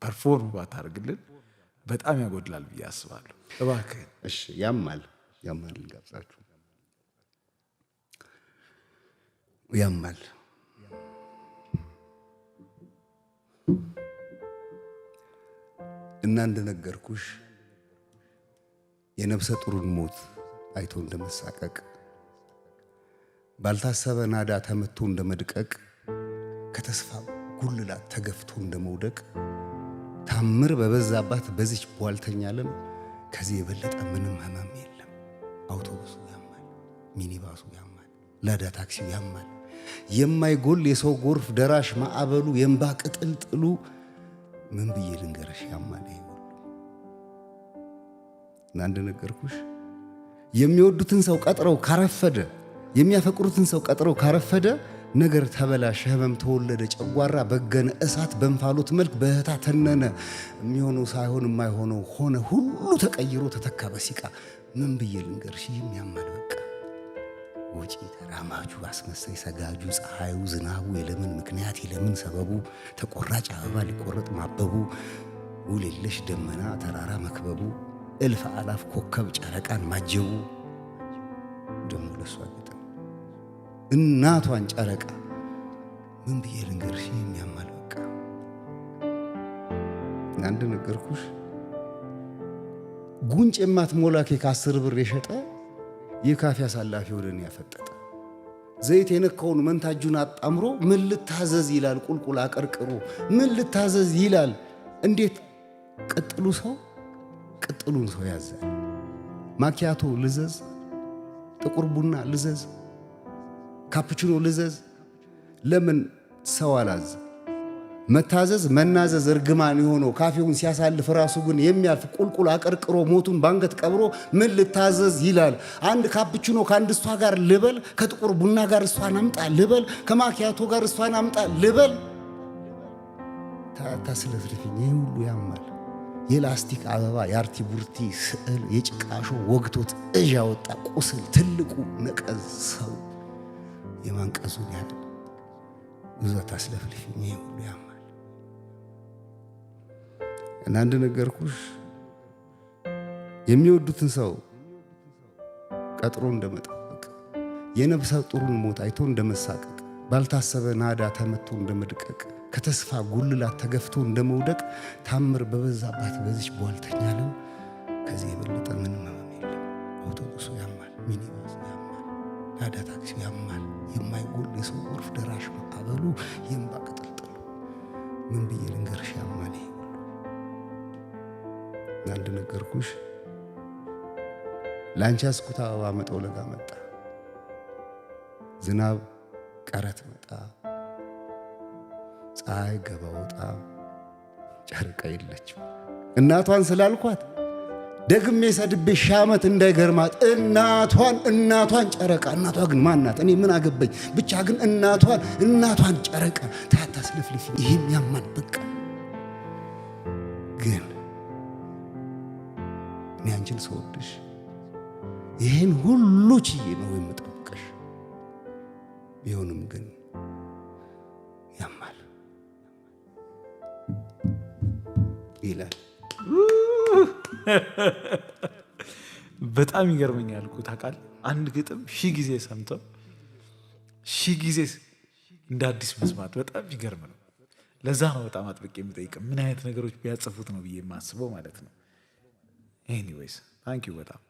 Perform ባታደርግልን በጣም ያጎድላል ብዬ አስባለሁ። እባክህ። እሺ፣ ያማል፣ ያማል፣ ልጋብዛችሁ። ያማል። እና እንደነገርኩሽ የነፍሰ ጡርን ሞት አይቶ እንደመሳቀቅ፣ ባልታሰበ ናዳ ተመቶ እንደመድቀቅ፣ ከተስፋ ጉልላት ተገፍቶ እንደመውደቅ፣ ታምር በበዛባት በዚች ቧልተኛ ዓለም ከዚህ የበለጠ ምንም ህመም የለም። አውቶቡሱ ያማል፣ ሚኒባሱ ያማል፣ ላዳ ታክሲው ያማል። የማይጎል የሰው ጎርፍ ደራሽ ማዕበሉ፣ የእንባ ቅጥልጥሉ፣ ምን ብዬ ልንገርሽ ያማል ይሄ ሁሉ። እና እንደነገርኩሽ የሚወዱትን ሰው ቀጥረው ካረፈደ፣ የሚያፈቅሩትን ሰው ቀጥረው ካረፈደ፣ ነገር ተበላሸ፣ ህመም ተወለደ፣ ጨጓራ በገነ፣ እሳት በእንፋሎት መልክ በእህታ ተነነ፣ የሚሆነው ሳይሆን የማይሆነው ሆነ፣ ሁሉ ተቀይሮ ተተካ በሲቃ። ምን ብዬ ልንገርሽ ይህም ያማል በቃ። ወጪ ተራማጁ፣ አስመሳይ ሰጋጁ፣ ፀሐዩ፣ ዝናቡ፣ የለምን ምክንያት የለምን ሰበቡ፣ ተቆራጭ አበባ ሊቆረጥ ማበቡ፣ ውል የለሽ ደመና ተራራ መክበቡ፣ እልፍ አላፍ ኮከብ ጨረቃን ማጀቡ፣ ደሞ ለሷ ግጥም እናቷን ጨረቃ። ምን ብዬ ልንገርሽ ይህም ያማል በቃ። አንድ ነገርኩሽ፣ ጉንጭ የማትሞላ ኬክ 10 ብር የሸጠ የካፌ አሳላፊ ወደ እኔ ያፈጠጠ፣ ዘይት የነካውን መንታ እጁን አጣምሮ ምን ልታዘዝ ይላል ቁልቁል አቀርቅሮ፣ ምን ልታዘዝ ይላል። እንዴት ቅጥሉ ሰው ቅጥሉን ሰው ያዛል? ማኪያቶ ልዘዝ፣ ጥቁር ቡና ልዘዝ፣ ካፕቹኖ ልዘዝ? ለምን ሰው አላዝ? መታዘዝ መናዘዝ እርግማን የሆነው ካፌውን ሲያሳልፍ ራሱ ግን የሚያልፍ ቁልቁል አቀርቅሮ ሞቱን ባንገት ቀብሮ ምን ልታዘዝ ይላል። አንድ ካፕቹኖ ከአንድ እሷ ጋር ልበል፣ ከጥቁር ቡና ጋር እሷን አምጣ ልበል፣ ከማኪያቶ ጋር እሷን አምጣ ልበል። ታስለፍልፊኝ፣ ይህ ሁሉ ያማል። የላስቲክ አበባ፣ የአርቲ ቡርቲ ስዕል፣ የጭቃሾ ወግቶት እዥ ያወጣ ቁስል፣ ትልቁ ነቀዝ ሰው የማንቀዙን ያህል። ብዙ ታስለፍልፊኝ፣ ይህ ሁሉ ያማል። እና እንደነገርኩሽ የሚወዱትን ሰው ቀጥሮ እንደመጠበቅ፣ የነፍሰ ጡሩን ሞት አይቶ እንደመሳቀቅ፣ ባልታሰበ ናዳ ተመቶ እንደመድቀቅ፣ ከተስፋ ጉልላት ተገፍቶ እንደመውደቅ፣ ታምር በበዛባት በዚች ቧልተኛ ዓለም ከዚህ የበለጠ ምንም ህመም የለም። አውቶቡሱ ያማል፣ ሚኒባሱ ያማል፣ ላዳ ታክሲው ያማል። የማይጎል የሰው ጎርፍ ደራሽ ማዕበሉ፣ የእንባ ቅጥልጥሉ፣ ምን ብዬ ልንገርሽ ያማል ይሄ ሁሉ። እና እንደነገርኩሽ ለአንቺ ያስኩት አበባ መጠውለጋ መጣ፣ ዝናብ ቀረት መጣ፣ ፀሐይ ገባ ወጣ፣ ጨረቃ የለችም። እናቷን ስላልኳት ደግሜ ሰድቤ ሺህ ዓመት እንዳይገርማት እናቷን፣ እናቷን ጨረቃ። እናቷ ግን ማናት? እኔ ምን አገባኝ? ብቻ ግን እናቷን፣ እናቷን ጨረቃ። ታታስለፍልፊ፣ ይህም ያማል በቃ። ግን እኔ አንቺን ስወድሽ ይህን ሁሉ ችዬ ነው የምጠብቅሽ። ቢሆንም ግን ያማል ይላል። በጣም ይገርመኛል እኮ ታውቃለህ። አንድ ግጥም ሺህ ጊዜ ሰምተው ሺህ ጊዜ እንደ አዲስ መስማት በጣም ይገርም ነው። ለዛ ነው በጣም አጥብቄ የምጠይቅ፣ ምን አይነት ነገሮች ቢያጽፉት ነው ብዬ የማስበው ማለት ነው። Anyways, thank you በጣም።